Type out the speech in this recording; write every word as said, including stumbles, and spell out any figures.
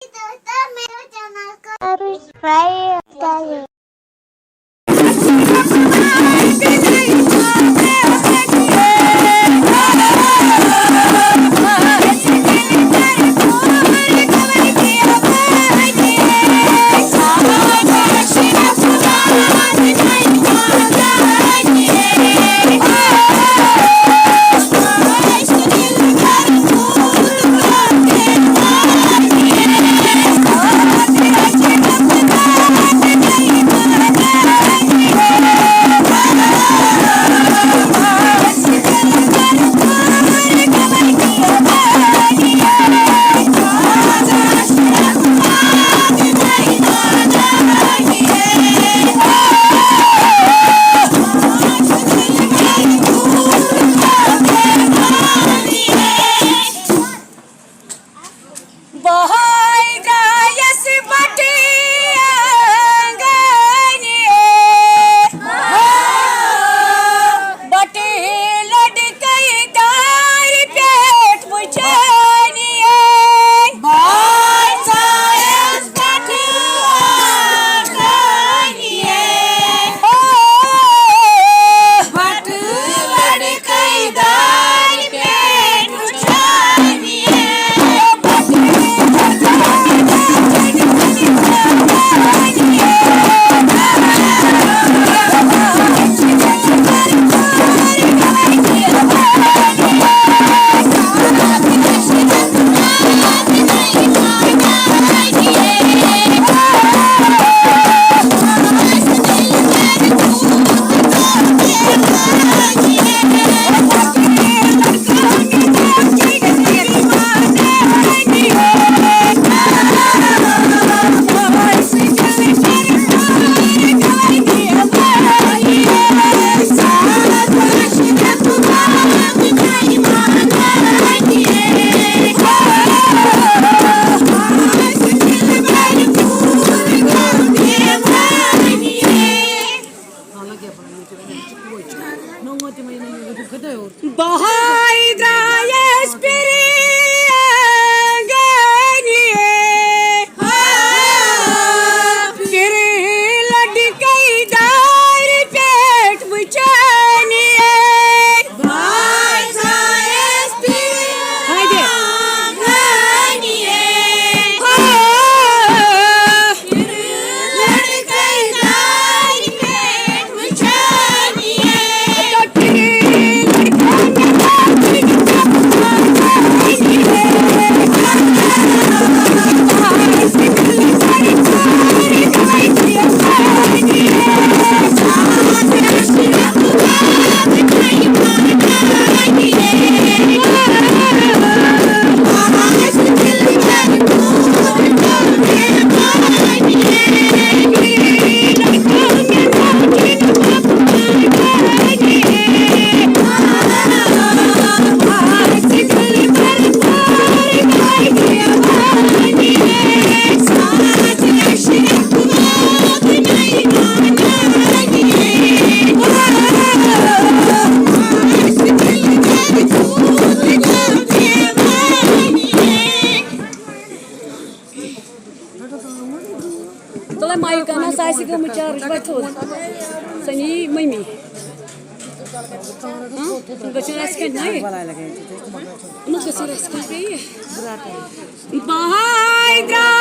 Subscribe. بہاے درٛایس بٹہٕ آنگنہِ، بٹہٕ لڑکہٕ دارِ پٮ۪ٹھ وٕچھنہِ۔ بہاے درٛایس بٹہٕ آنگنہِ۔ بٹہٕ لڑکہٕ دارِ پٮ۪ٹھ وٕچھنہِ۔ بہاے درٛایس پھرِ آنگنہِ، پھرِ لڑکہٕ دارِ پٮ۪ٹھ وٕچھنہِ۔ بہاے درٛایس پھرِ آنگنہِ۔ تُلے مایِک اَنو، سُہ آسہِ گٔمٕژ چارٕج وۄنۍ تھوٚد۔ سۄ نِیہِ مٔمی۔ ہاں؟ گٔژھِو رَژھِ کھنٛڈ نَیہِ۔ یِمَن گٔژھِو رَژھِ کھنٛڈ بیٚیہِ۔ بہاے درٛاو